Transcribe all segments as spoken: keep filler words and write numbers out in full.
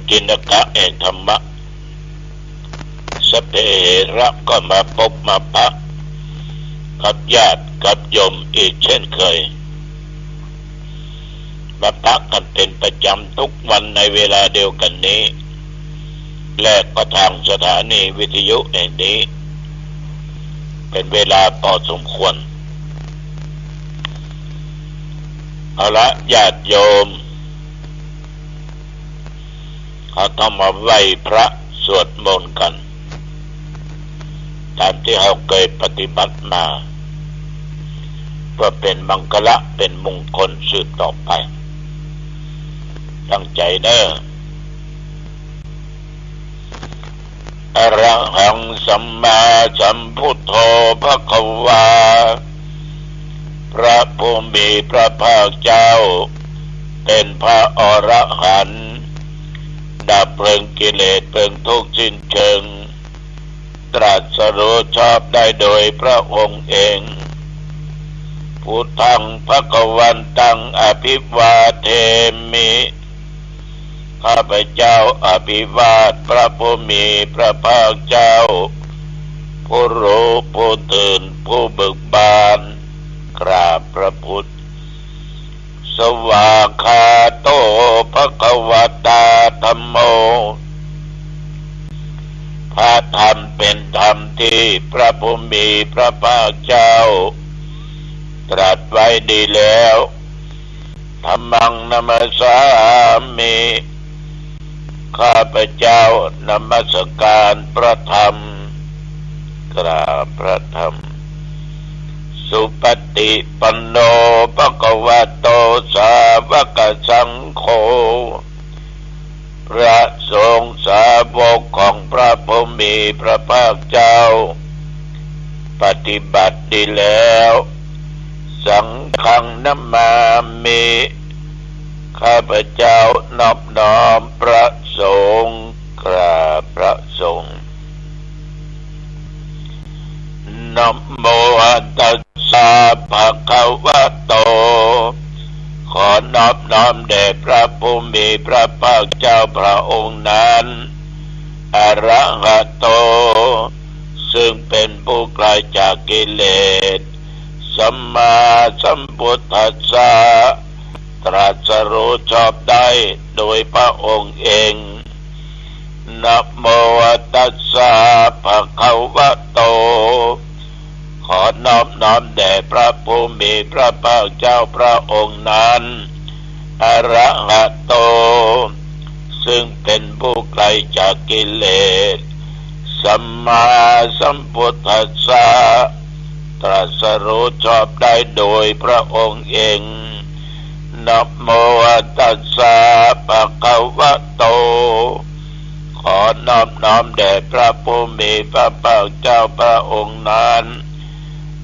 กิณกะแห่งธรรมะ สัพเพเหระ ก็มาปะมาปะกับญาติกับโยมอีกเช่นเคย มาปะกันเป็นประจำทุกวันในเวลาเดียวกันนี้ และก็ทางสถานีวิทยุแห่งนี้ เป็นเวลาพอสมควร เอาละ ญาติโยม เฮาต้องมาไหว้พระสวดมนต์กัน ตามตี้เฮาเกยปฏิบัติมา เพื่อเป๋นมังคละเป๋นมงคลสืบต่อไป ตั้งใจ๋เน่อ อะระหัง สัมมาสัมพุทโธ ภะคะวา พระผู้มีพระภาคเจ้า เป๋นพระอรหันต์ ดับเพลิงกิเลสเพลิงทุกข์สิ้นเชิง ตรัสรู้ชอบได้โดยพระองค์เอง พุทธัง ภะคะวันตัง อะภิวาเทมิ ข้าพเจ้าอภิวาทพระผู้มีพระภาคเจ้า ผู้รู้ผู้ตื่นผู้เบิกบาน กราบพระพุทธ สวากขาโต ภะคะวะตา ธัมโม พระธรรมเป๋นธรรมตี้พระผู้มีพระภาคเจ้า ตรัสไว้ดีแล้ว ธัมมัง นะมัสสามิ ข้าพเจ้านมัสการพระธรรม กราบพระธรรม สุปฏิปันโน ภะคะวะโต สาวกสังโฆ พระสงฆ์สาวกของพระผู้มีพระภาคเจ้า ปฏิบัติดีแล้ว สังฆัง นะมามิ ข้าพเจ้านอบน้อมพระสงฆ์ กราบพระสงฆ์ นะโมตัสสะ ภะคะวะโต ขอนอบน้อมแด่พระผู้มีพระภาคเจ้าพระองค์นั้น อะระหะโต ซึ่งเป๋นผู้ไกลจากกิเลส สัมมาสัมพุทธัสสะ ตรัสรู้ชอบได้โดยพระองค์เอง นะโมตัสสะ ภะคะวะโต ขอนอบน้อมแด่พระผู้มีพระภาคเจ้าพระองค์นั้น อะระหะโต ซึ่งเป๋นผู้ไกลจากกิเลส สัมมาสัมพุทธัสสะ ตรัสรู้ชอบได้โดยพระองค์เอง นะโมตัสสะ ภะคะวะโต ขอนอบน้อมแด่พระผู้มีพระภาคเจ้าพระองค์นั้น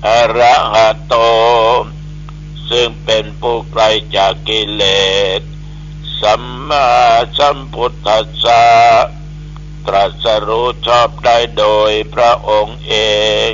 อะระหะโต ซึ่งเป๋นผู้ไกลจากกิเลส สัมมาสัมพุทธัสสะ ตรัสรู้ชอบได้โดยพระองค์เอง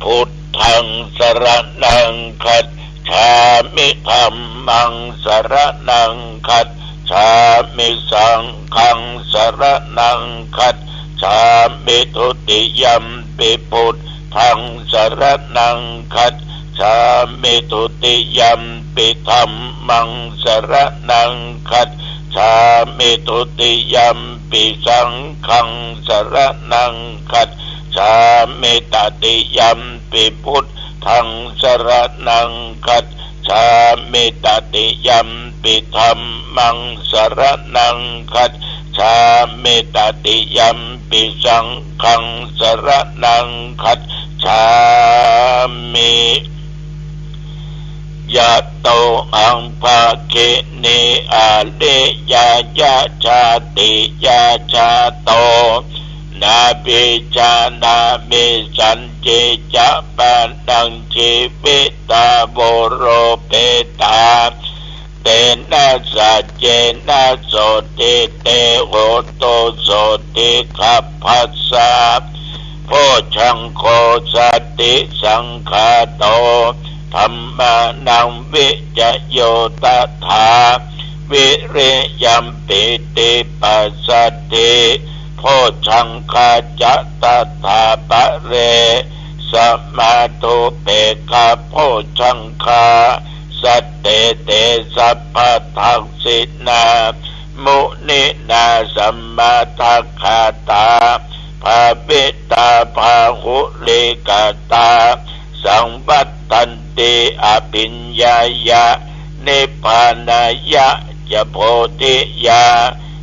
พุทธัง สรณัง คัจฉามิ ธัมมัง สรณัง คัจฉามิ สังฆัง สรณัง คัจฉามิ ทุติยัมปิ พุทธัง สรณัง คัจฉามิ ทุติยัมปิ ธัมมัง สรณัง คัจฉามิ ทุติยัมปิ สังฆัง สรณัง คัจฉามิ ตติยัมปิ พุทธัง สรณัง คัจฉามิ ตติยัมปิ ธัมมัง สรณัง คัจฉามิ ตติยัมปิ สังฆัง สรณัง คัจฉามิ ยะโต หัง ภะคินี อะริยะ ยะ ชาติยะ ชาโต นะ ภิจฉานะมิ สันติ จะ มะรัง จีวิตา โว โร เปตา เตนะ สัจเจนะ โสตติ เต โหตุ โสตติ ขัพพัสสะ โพชฌังโค สัตติสังขาโต ธัมมานัง วิจโย ตถา วิริยะปีติปัสสัทธิ โพชฌังคาจะ ตถาปะเร สมาธุเปกขะโพชฌังคา สัตเต เต สัพพะทักขิณา มุนินา สมะทักขาตา ภาวิตา บาหุลีกตา สังวัตตันติ อภิญญายะ นิพพานายะ จะโพธิยา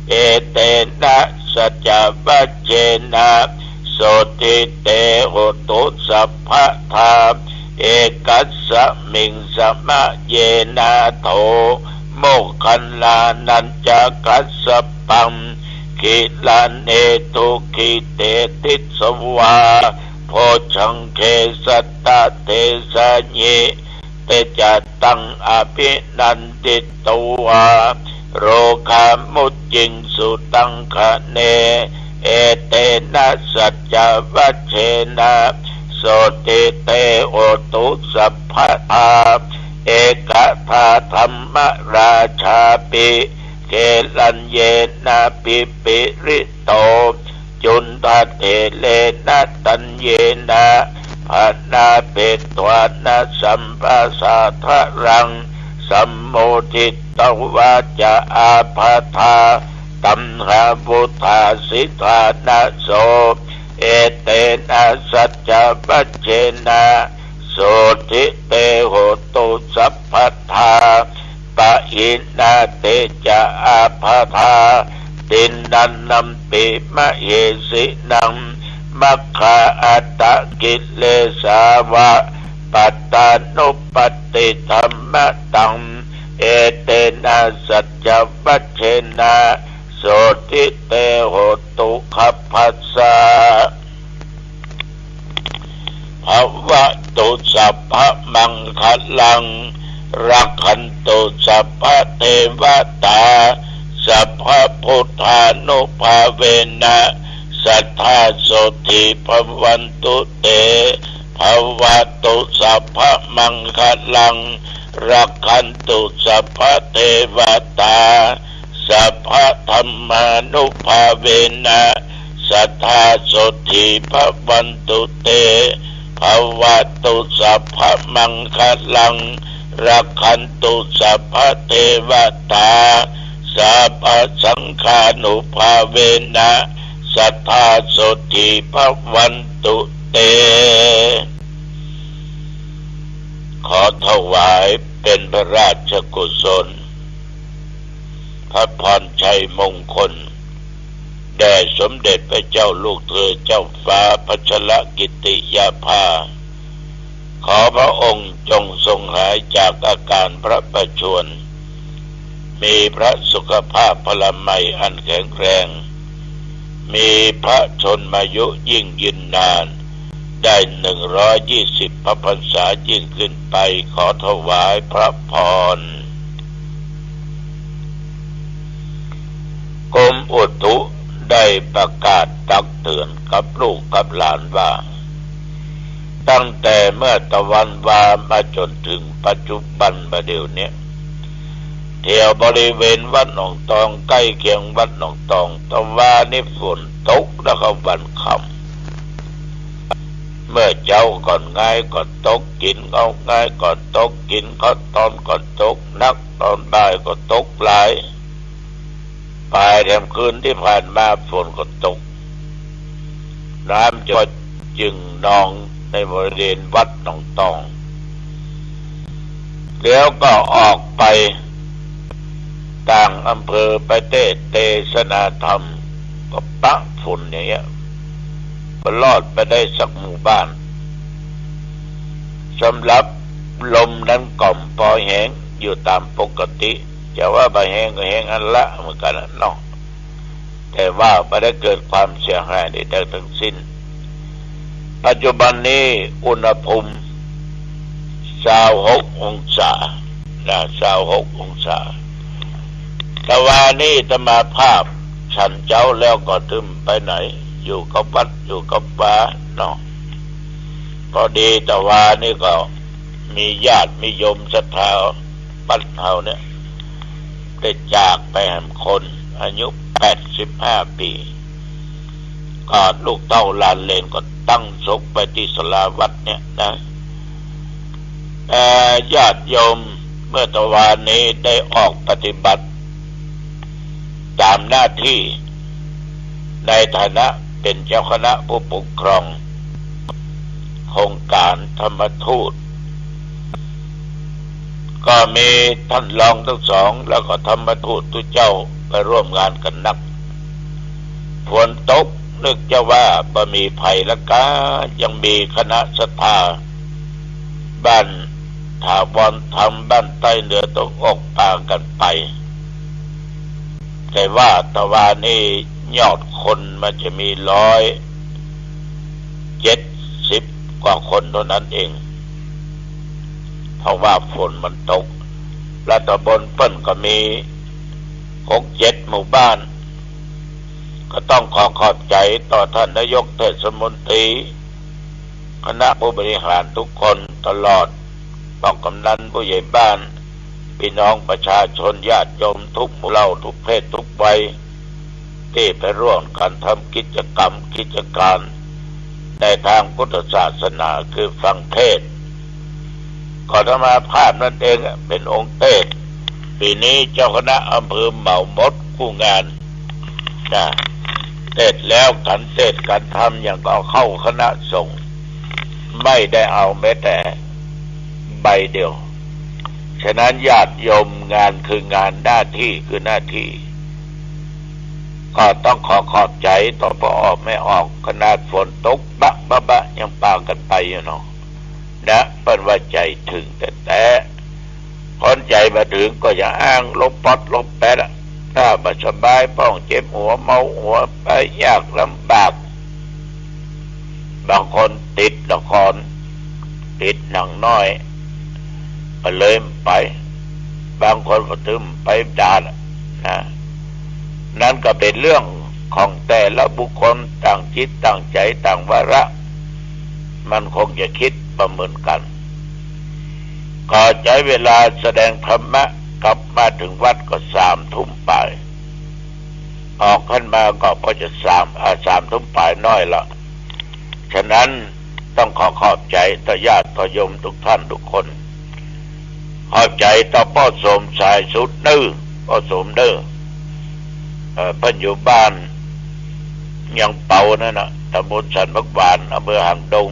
เอเตนะ สัจจวัจเจนะ โสตถิ เต โหตุ สัพพะทา เอกัสสะมิง สมะเยนะ โถ โมคคัลลานัญจะกัสสะปัง กิลาเน ทุกขิ เตติสวา โพชฌังเข สัตตะ เทสะหิ เตจะตัง อภินันทิตวา โรคามุจจิงสุตังคะเน เอเตนะ สัจจวัจเจนะ โสตถิ เต โหตุ สัพพะทา เอกทาธัมมราชาปิ เกลัญเยนะ ปิปิริโต จุณฑะเถเรนะ ตัญเยนะ ภะนาเปตวานะ สัมปะสาทะรัง สัมโมทิตวาจะ อาภาธา ตัณหาวุฏฐาสิทานะโส เอเตนะ สัจจวัจเจนะ โสตถิ เต โหตุ สัพพะทา ปะหินา เตจะ อาภาธา ติณณัมปิ มะเหสินัง มัคคาอัตตะกิเลสาวะ ปัตตานุปัตติธัมมะตัง เอเตนะ สัจจวัจเจนะ โสตถิ เต โหตุ ขัพพะสสะ ภะวะตุ สัพพะมังคะลัง รักขันตุ สัพพะเทวะตา สัพพะพุทธานุภาเวนะ สัทธาโสตถิ ภะวันตุ เต ภะวะตุ สัพพะมังคะลัง รักขันตุ สัพพะเทวะตา สัพพะธัมมานุภาเวนะ สัทธาโสตถิ ภะวันตุ เต ภะวะตุ สัพพะมังคะลัง รักขันตุ สัพพะเทวะตา สัพพะสังฆานุภาเวนะ สัทธาโสตถิ ภะวันตุ เต ขอถวายเป๋นพระราชกุศล พระพรชัยมงคล แด่สมเด็จพระเจ้าลูกเธอเจ้าฟ้าพัชรกิติยาภา ขอพระองค์จงทรงหายจากอาการพระประชวร มีพระสุขภาพพลามัยอันแข็งแรง มีพระชนมายุยิ่งยืนนาน ได้หนึ่งร้อยยี่สิบพระพรรษายิ่งขึ้นไป ขอถวายพระพร กรมอุตุได้ประกาศตักเตือนกับลูกกับหลานว่า ตั้งแต่เมื่อตะวันวามาจ๋นเถิงปัจจุบันบ่าเดี่ยวเนี้ย แถวบริเวณวัดหนองตอง ใก้เคียงวัดหนองตอง ตะวานี้ฝนตกแล้วก็วันค่ำ เมื่อเจ๊าก่อนงายก็ตก กิ๋นข้าวงายก็ตก กิ๋นข้าวตอนก็ตกหนัก ตอนบ่ายก็ตกหลาย ปายแถมคืนตี้ผ่านมาฝนก็ตก น้ำก็จึ่งนองในบริเวณวัดหนองตอง แล้วก็ออกไปต่างอำเภอไปเตสน์เตสนาธรรม ก็ปะฝนอย่างเนี้ย ก็ลอดไปได้สักหมู่บ้าน สำหรับลมนั้นก็ปอแหงอยู่ต๋ามปกติ จะว่าบ่แหงก็แหงอันละเหมือนกั๋นน่ะเนาะ แต่ว่าบ่ได้เกิดความเสียหายใดๆ ทั้งสิ้น ปัจจุบันนี้อุณหภูมิซาวหกองศา นะ ซาวหกองศา ตะวานี้อาตมาภาพฉันเจ๊าแล้วก็ตึงไปไหน อยู่กับวัดอยู่กับวาเนาะ พอดีตะวานี้ก็มีญาติมีโยมศรัทธาวัดเฮาเนี่ย ได้จากไปแหมคน อายุแปดสิบห้าปี๋ ก็ลูกเต้าหลานเหลนก็ตั้งศพไปตี้ศาลาวัดเนี่ยนะ แต่ญาติโยมเมื่อตะวานี้ได้ออกปฏิบัติตามหน้าตี้ในฐานะเป๋นเจ้าคณะผู้ปกครองโครงก๋านธรรมทูต ก็มีต้านรองตังสอง แล้วก็ธรรมทูตตุ๊เจ้าไปร่วมงานกั๋นนัก ฝนตก นึกจะว่าบ่มีภัยละก๊า ยังมีคณะศรัทธาบ้านถาวรธรรม บ้านใต้เหนือตะวันออกปากั๋นไป แต่ว่าตะวานี้ยอดคนมันจะมีร้อยเจ็ดสิบกว่าคนเท่านั้นเอง เพราะว่าฝนมันตก และตำบลเปิ้นก็มีหกเจ็ดหมู่บ้าน ก็ต้องขอขอบใจ๋ต่อท่านนายกเทศมนตรี คณะผู้บริหารทุกคนตลอด ป้องกำนันผู้ใหญ่บ้าน ปี้น้องประชาชนญาติโยมทุกหมู่เหล่าทุกเพศทุกวัย ตี้ไปร่วมกั๋นทำกิจกรรมกิจก๋านในตางพุทธศาสนาคือฟังเทศน์ ก็อาตมาภาพนั้นเองเป๋นองค์เตสน์ ปี๋นี้เจ้าคณะอำเภอเหมาหมดกู้งานนะ เตสน์แล้วกั๋นเตสน์กั๋นทำหยังก็เอาเข้าคณะสงฆ์ ไม่ได้เอาแม้แต่ใบเดียว ฉะนั้นญาติโยมงานคืองาน หน้าตี้คือหน้าตี้ ก็ต้องขอขอบใจ๋ต่อป้อออกแม่ออก ขนาดฝนตกบะบะบะยังปากั๋นไปอยู่เนาะ นะ เปิ้นว่าใจ๋เถิงแต๊ๆ คนใจ๋บ่เถิงก็อย่าอ้าง ลบป๊อดลบแป๊ดอะ ถ้าบ่สบาย พ่องเจ็บหัวเมาหัวไป ยากลำบาก บางคนติดละคร ติดหนังน้อย ก็เลยบ่ไป บางคนก็ตึงไปดาดอะนะ นั้นก็เป๋นเรื่องของแต่ละบุคคล ต่างจิตต่างใจ๋ต่างวาระ มันคงจะกึ๊ดบ่เหมือนกั๋น ก็ใจ๊เวลาแสดงธรรมะ กลับมาเถิงวัดก็สามทุ่มป๋าย ออกกั๋นมาก็พอจะสาม อ่า สามทุ่มป๋ายน้อยละ ฉะนั้นต้องขอขอบใจ๋ต่อญาติต่อโยมทุกท่านทุกคน ขอบใจ๋ต่อป้อสมสายสุดเน่อ ป้อสมเน่อ เอ่อ เปิ้นอยู่บ้านเยียงเปานั่นน่ะ ตำบลสันผักหวาน อำเภอหางดง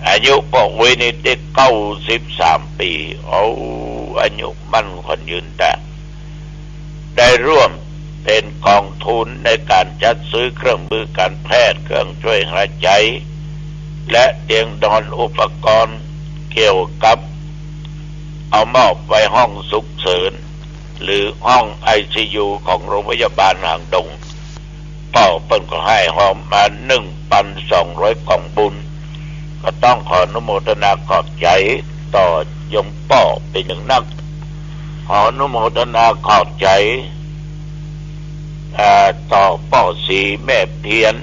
อายุป้ออุ๊ยนี่ได้เก้าสิบสามปี๋ โอ้ อายุมั่นขวัญยืนแต๊ ได้ร่วมเป๋นก๋องทุนในก๋านจัดซื้อเครื่องมือก๋านแพทย์ เครื่องช่วยหายใจ๋ และเตียงนอน อุปกรณ์เกี่ยวกับเอามอบไว้ห้องสุขเฉิน หรือห้องไอซียูของโรงพยาบาลหางดง ป้อเปิ้นก็หื้อฮอมมาหนึ่งปันสองร้อยก๋องบุญ ก็ต้องขออนุโมทนาขอบใจ๋ต่อโยมป้อเป๋นอย่างนัก ขออนุโมทนาขอบใจ๋ อ่า ต่อป้อศรีแม่เพียร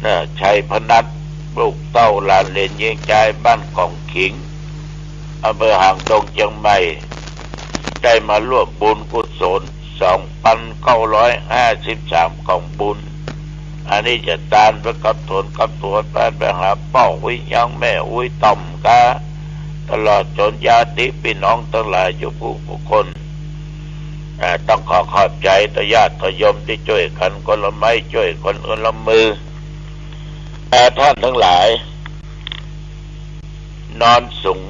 นะ ชัยพนัส ลูกเต้าหลานเหลนเยียงจาย บ้านก๋องขิง อำเภอหางดง เจียงใหม่ ได้มาร่วมบุญกุศล สองปันเก้าร้อยห้าสิบสามก๋องบุญ อันนี้จะตานไปกับต๋นกับตั๋ว ไป ไปหาป้ออุ๊ยยัง แม่อุ๊ยต่อมกา ตลอดจ๋นญาติปี้น้องตังหลายอยู่กู้ผู้คน อ่า ต้องขอขอบใจ๋ต่อญาติต่อโยมตี้จ้วยกั๋นคนละไม้จ้วยกั๋นคนละมือ แต่ท่านตังหลาย นอนสูง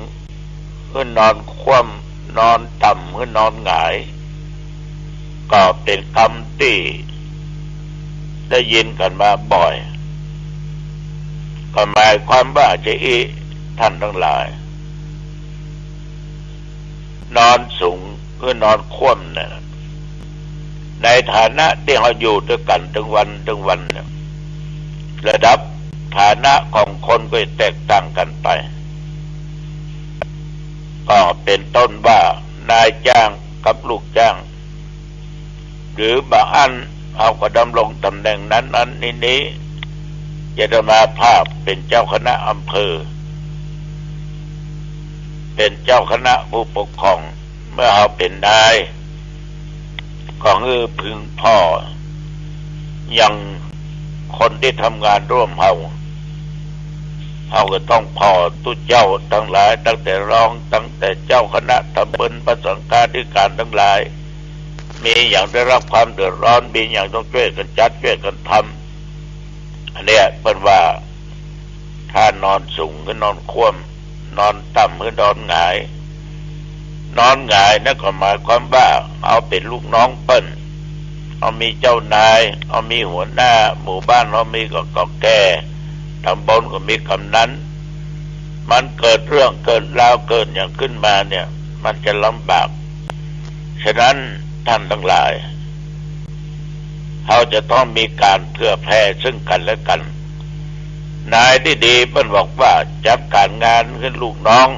หรือนอนคว่ำ นอนต่ำ หรือนอนหงาย ก็เป๋นกำตี้ได้ยินกั๋นมาบ่อย ก็หมายความว่าจะอี้ ท่านตังหลาย นอนสูงหรือนอนคว่ำเนี่ย ในฐานะตี้เฮาอยู่ตวยกั๋นตึงวันตึงวันเนี่ย ระดับฐานะของคนก็จะแตกต่างกั๋นไป ก็เป๋นต้นว่านายจ้างกับลูกจ้าง หรือบางอันเฮาก็ดำรงต๋ำแหน่งนั้นๆ นี้ๆ อาตมาภาพเป๋นเจ้าคณะอำเภอ เป๋นเจ้าคณะผู้ปกครอง มื่อเฮาเป๋นนาย ก็หื้อพึงผ่อยังคนตี้ทำงานร่วมเฮา เฮาก็ต้องผ่อตุ๊เจ้าตังหลาย ตั้งแต่รอง ตั้งแต่เจ้าคณะตำบล พระสังฆาธิการตังหลาย มีหยังได้ฮับความเดือดร้อน มีหยังต้องจ้วยกั๋นจัด จ้วยกั๋นทำ อันเนี้ยเปิ้นว่า ถ้านอนสูงหื้อนอนคว่ำ นอนต่ำหื้อนอนหงาย นอนหงายนั่นก็หมายความว่า เฮาเป๋นลูกน้องเปิ้น เฮามีเจ้านาย เฮามีหัวหน้า หมู่บ้านเฮามีก็เฒ่าแก่ ตำบลก็มีกำนัน มันเกิดเรื่องเกิดราวเกิดหยังขึ้นมาเนี่ย มันจะลำบาก ฉะนั้นต้านตังหลาย เฮาจะต้องมีก๋านเผื่อแผ่ซึ่งกั๋นและกั๋น นายตี้ดีเปิ้นบอกว่า จัดก๋านงานหื้อลูกน้อง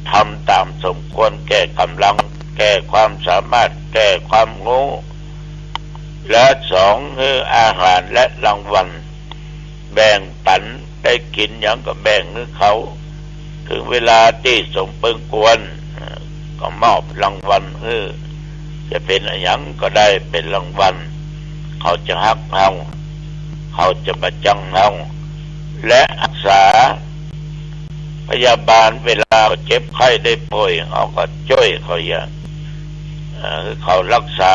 ทำต๋ามสมควรแก่ก๋ำลัง แก่ความสามารถ แก่ความฮู้ และสอง หื้ออาหารและรางวัล แบ่งปั๋น ได้กิ๋นหยังก็แบ่งหื้อเขา เถิงเวลาตี้สมเปิงควร เอ่อ ก็มอบรางวัลหื้อ จะเป๋นอะหยังก็ได้เป๋นรางวัล เขาจะฮักเฮา เขาจะบ่จั้งเฮา และฮักษาพยาบาล เวลาเขาเจ็บไข้ได้ป่วย เฮาก็จ้วยเขาอย่าง เอ่อ เขาฮักษา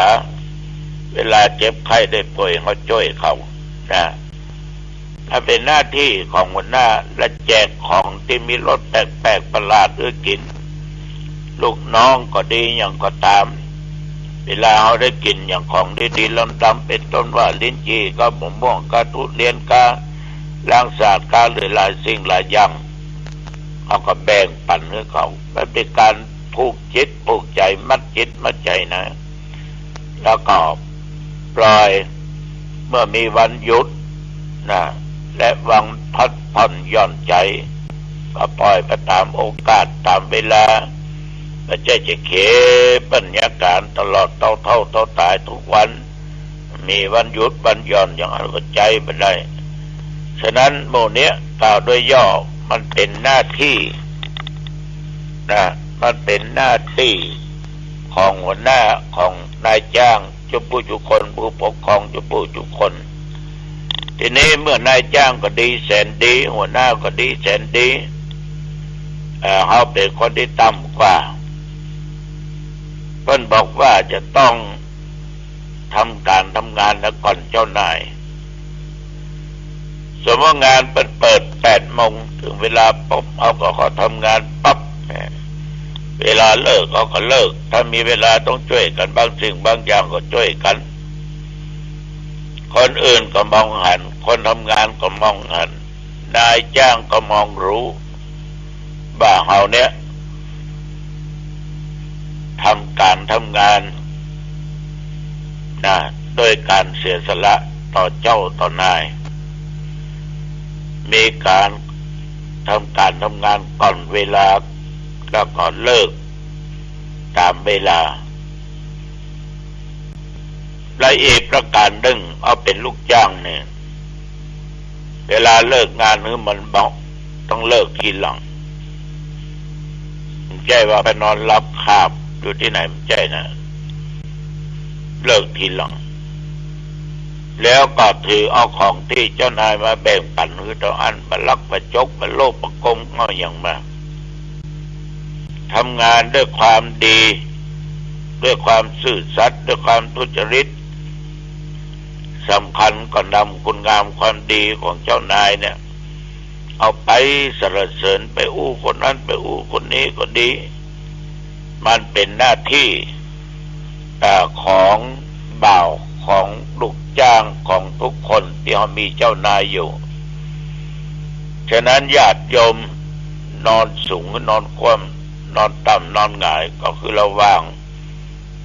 เวลาเจ็บไข้ได้ป่วย เฮาจ้วยเขา นะ อันเป๋นหน้าตี้ของหัวหน้า และแจกของตี้มีรสแปลกๆประหลาดหื้อกิ๋น ลูกน้องก็ดีหยังก็ต๋าม เวลาเฮาได้กิ๋นอย่างของดีๆ ลำๆ เป๋นต้นว่าลิ้นจี่ก้า มะม่วงก้า ทุเรียนก้า ล้างสาดก้า หรือหลายสิ่งหลายอย่าง เฮาก็แบ่งปั๋นหื้อเขา มันเป๋นก๋านผูกจิตผูกใจ๋ มัดจิตมัดใจ๋นะ แล้วก็ปล่อย เมื่อมีวันหยุดนะ และวันพักผ่อนหย่อนใจ๋ ก็ปล่อยไปต๋ามโอกาสต๋ามเวลา บ่ใจ้จะเขยเปิ้นเยียะก๋านตลอดเต้าเฒ่าเต้าต๋ายกู้วัน มีวันหยุดวันหย่อนอย่างอั้นก็ใจ๊บ่ได้ ฉะนั้นหมู่เนี้ยกล่าวโดยย่อ มันเป๋นหน้าตี้นะ มันเป๋นหน้าตี้ของหัวหน้า ของนายจ้าง จุผู้จุคน ผู้ปกครองจุผู้จุคน ทีนี้เมื่อนายจ้างก็ดีแสนดี หัวหน้าก็ดีแสนดี เอ่อ เฮาเป๋นคนตี้ต่ำกว่า เปิ้นบอกว่าจะต้องทำก๋านทำงานแล้วก่อนเจ้านาย สมมุติว่างานเปิ้นเปิดแปดโมง เถิงเวลาปุ๊บ เฮาก็เข้าทำงานปั๊บ เวลาเลิก เฮาก็เลิก ถ้ามีเวลาต้องจ้วยกั๋นบางสิ่งบางอย่างก็จ้วยกั๋น คนอื่นก็มองหัน คนทำงานก็มองหัน นายจ้างก็มองฮู้ ว่าเฮาเนี้ยทำก๋านทำงานนะ โดยก๋านเสียสละต่อเจ้าต่อนาย มีก๋านทำก๋านทำงานก่อนเวลา แล้วก็เลิกต๋ามเวลา และอีกประก๋านนึ่ง เฮาเป๋นลูกจ้างเนี่ย เวลาเลิกงานหื้อมันบอก ต้องเลิกทีหลัง บ่ใจ้ว่าไปนอนหลับคาบอยู่ตี้ไหน บ่ใจ้นะ เลิกทีหลัง แล้วก็ถือเอาของตี้เจ้านายมาแบ่งปั๋นหื้อเต้าอั้น บ่ลักบ่จก บ่โลภบ่โก๋งเอาหยังมา ทำงานด้วยความดี ด้วยความซื่อสัตย์ ด้วยความสุจริต สำคัญก็นำคุณงามความดีของเจ้านายเนี่ย เอาไปสรรเสริญ ไปอู้คนนั้น ไปอู้คนนี้ก็ดี มันเป๋นหน้าตี้ เอ่อ ของบ่าว ของลูกจ้าง ของกู้คนตี้เฮามีเจ้านายอยู่ ฉะนั้นญาติโยมนอนสูง นอนคว่ำ นอนต่ำ นอนหงาย ก็คือระหว่าง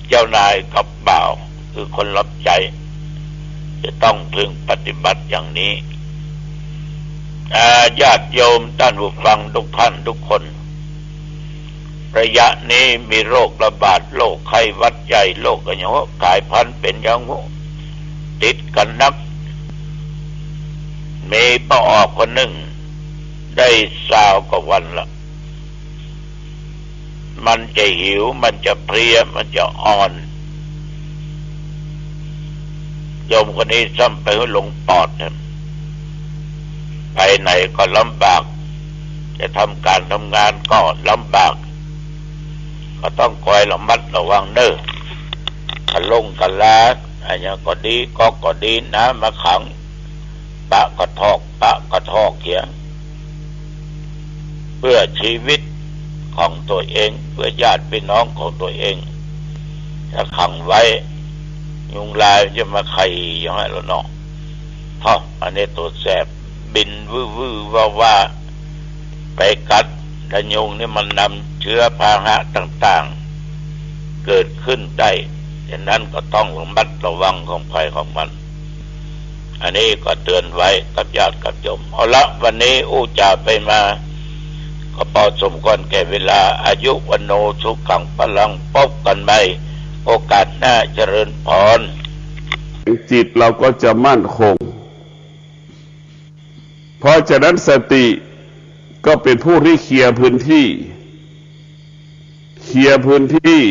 เจ้านายกับบ่าว คือคนฮับใจ๊ จะต้องพึงปฏิบัติอย่างนี้ อ่า ญาติโยมต้านผู้ฟังกู้ต้านกู้คน ระยะนี้มีโรคระบาด โรคไข้หวัดใหญ่ โรคอะหยังกลายพันธุ์เป๋นหยังติดกั๋นนัก มีป้าออกคนนึ่ง ได้ซาวกว่าวันละ มันจะหิว มันจะเพลีย มันจะอ่อน โยมคนนี้ซ้ำไปหื้อลงปอดนะ ไปไหนก็ลำบาก จะทำก๋านทำงานก็ลำบาก ก็ต้องคอยระมัดระวังเน่อ กะลงกะลา อะหยังก็ดี ก๊อกก็ดี น้ำมาขัง ปะกะทอก ปะกะทอกเหีย เพื่อชีวิตของตัวเอง เพื่อญาติพี่น้องของตัวเอง ถ้าขังไว้ ยุงลายจะมาไข่อย่างนั้นแหละเนาะ เอ้า อันนี้ตั๋วแสบ บินวื้อวื้อว่าว่า ไปกัด และยุงนี่มันนำเชื้อพาหะต่างๆ เกิดขึ้นได้ ฉะนั้นก็ต้องระมัดระวังของใผของมัน อันนี้ก็เตือนไว้กับญาติกับโยม เอาละ วันนี้อู้จ๋าไปมา ก็พอสมควรแก่เวลา อายุวัณโณสุขังพลัง พบกันใหม่โอกาสหน้า เจริญพร จิตเราก็จะมั่นคง เพราะฉะนั้นสติก็เป็นผู้ที่เคลียร์พื้นที่ เคลียร์พื้นที่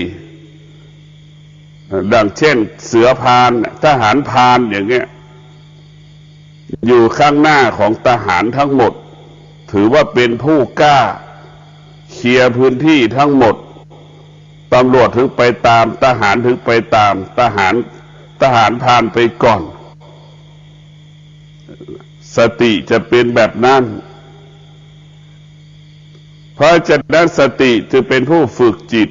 ดังเช่นเสือพราน ทหารพรานอย่างเงี้ย อยู่ข้างหน้าของทหารทั้งหมด ถือว่าเป็นผู้กล้า เคลียร์พื้นที่ทั้งหมด ตำรวจถึงไปตาม ทหารถึงไปตาม ทหาร ทหารพรานไปก่อน สติจะเป็นแบบนั้น เพราะฉะนั้นสติจึงเป็นผู้ฝึกจิต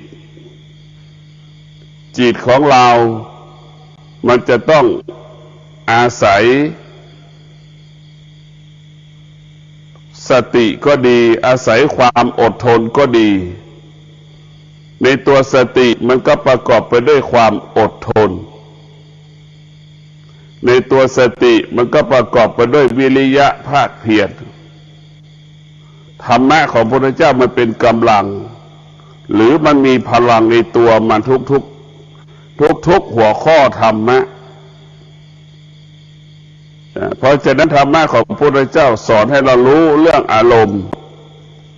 จิตของเรา มันจะต้องอาศัยสติก็ดี อาศัยความอดทนก็ดี ในตัวสติมันก็ประกอบไปด้วยความอดทน ในตัวสติมันก็ประกอบไปด้วยวิริยะภาคเพียร ธรรมะของพระพุทธเจ้ามันเป็นกำลัง หรือมันมีพลังในตัวมันทุกๆ ทุกๆ หัวข้อธรรมะ อ่า เพราะฉะนั้นธรรมะของพระพุทธเจ้าสอนให้เรารู้เรื่องอารมณ์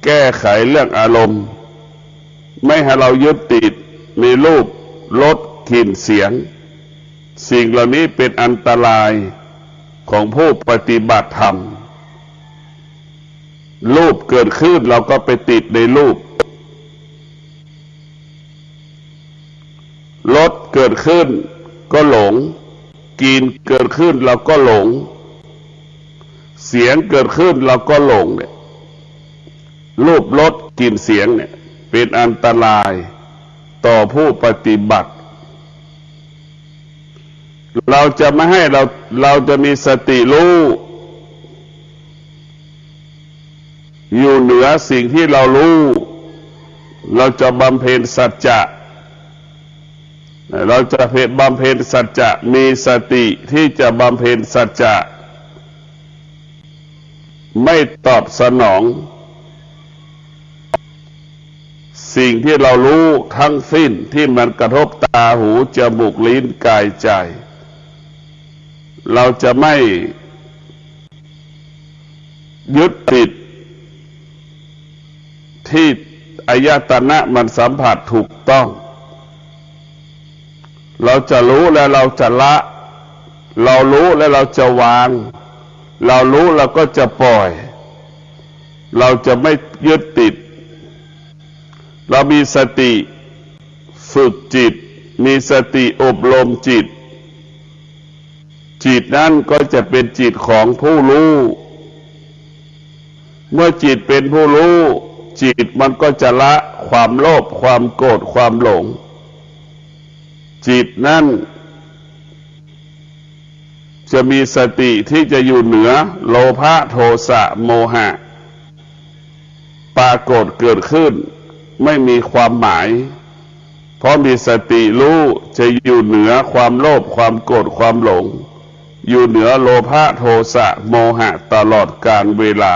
แก้ไขเรื่องอารมณ์ ไม่ให้เรายึดติดในรูป รส กลิ่น เสียง สิ่งเหล่านี้เป็นอันตรายของผู้ปฏิบัติธรรม รูปเกิดขึ้นเราก็ไปติดในรูป รสเกิดขึ้นก็หลง กลิ่นเกิดขึ้นเราก็หลง เสียงเกิดขึ้นเราก็หลงเนี่ย รูป รส กลิ่น เสียงเนี่ย เป็นอันตรายต่อผู้ปฏิบัติ เราจะไม่ให้เรา เราจะมีสติรู้ อยู่เหนือสิ่งที่เรารู้ เราจะบำเพ็ญสัจจะ เราจะบำเพ็ญสัจจะ มีสติที่จะบำเพ็ญสัจจะ ไม่ตอบสนอง สิ่งที่เรารู้ทั้งสิ้นที่มันกระทบตา หู จมูก ลิ้น กาย ใจ เราจะไม่ยึดติดที่อายตนะมันสัมผัสถูกต้อง เราจะรู้และเราจะละ เรารู้และเราจะวาง เรารู้เราก็จะปล่อย เราจะไม่ยึดติด เรามีสติฝึกจิต มีสติอบรมจิต จิตนั้นก็จะเป็นจิตของผู้รู้ เมื่อจิตเป็นผู้รู้ จิตมันก็จะละความโลภ ความโกรธ ความหลง จิตนั้น จะมีสติที่จะอยู่เหนือโลภะ โทสะ โมหะ ปรากฏเกิดขึ้น ไม่มีความหมาย เพราะมีสติรู้ จะอยู่เหนือความโลภ ความโกรธ ความหลง อยู่เหนือโลภะ โทสะ โมหะ ตลอดกาลเวลา